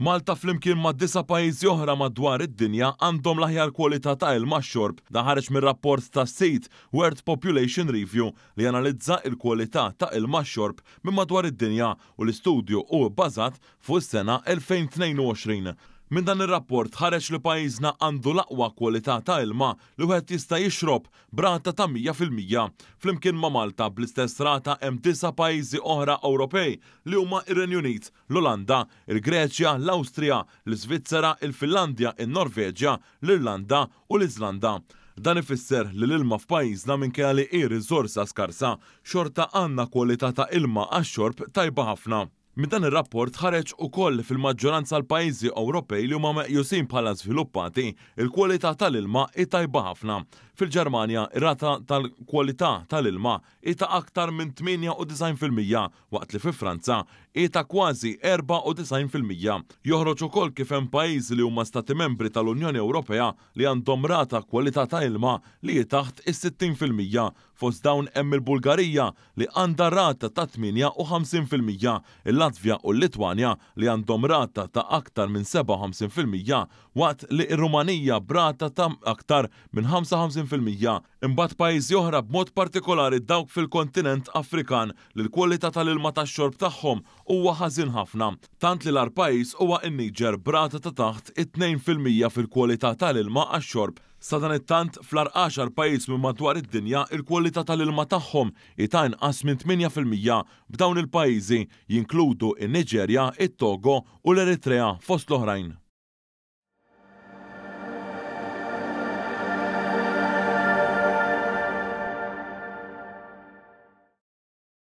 Malta flimkien ma' disa' pajjiżi oħra madwar id-dinja għandhom l-aħjar kwalità ta' ilma għax-xorb. Dan ħareġ mir-rapport tas-sit World Population Review li janalizza l-kwalità ta' ilma għax-xorb minn madwar id-dinja u l-istudju hu bbażat fuq is-sena 2022. Minn dan ir-rapport ħareġ li pajjiżna għandu l-aqwa kwalità ta' ilma li wieħed jista' jixrob b'rata ta' 100%. Flimkien ma' Malta bl-istess rata hemm disa' pajjiżi oħra Ewropej li huma r-Renju Unit, l-Olanda, il-Greċja, l-Awstrija, l-Iżvizzera, il-Finlandja, in-Norveġja, l-Irlanda u l-Iżlanda. Dan ifisser li l-ilma f'pajjiżna minkejja li hi riżorsa skarsa, xorta għandna kwalità ta' ilma għax-xorb tajba ħafna. Minn dan ir-rapport ħareġ ukoll li fil-maġġoranza l-pajjiżi Ewropej li huma meqjusin bħala żviluppati, il-kwalità tal-ilma hi tajba ħafna. Fil-Ġermanja, ir-rata tal-kwalità tal-ilma hi ta' aktar minn 98% waqt li fi Franza hi ta' kważi 94%. Joħroġ ukoll kif hemm pajjiżi li huma Stati Membri tal-Unjoni Ewropea li għandhom rata kwalità ta' ilma li hi taħt is-60%. Fost dawn hemm il-Bulgarija li għandha rata ta' 58%, il-Latvja u l-Litwanja li għandhom rata ta' aktar minn 57% waqt li r-Rumanija b'rata ta' aktar minn 55%. Imbagħad pajjiżi oħra b'mod partikolari dawk fil-kontinent Afrikan li l-kwalità tal-ilma tax-xorb tagħhom huwa ħażin ħafna, tant li l-agħar pajjiż huwa n-Niġer b'rata ta' taħt it-2% fil-kwalità tal-ilma għax-xorb. Sadanittant, fl-agħar għaxar pajjiż minn madwar id-dinja il-kwalità tal-ilma tagħhom hi ta' inqas minn 8%, b'dawn il-pajjiżi jinkludu n-Niġerja, it-Togo u l-Eritrea fost l-oħrajn.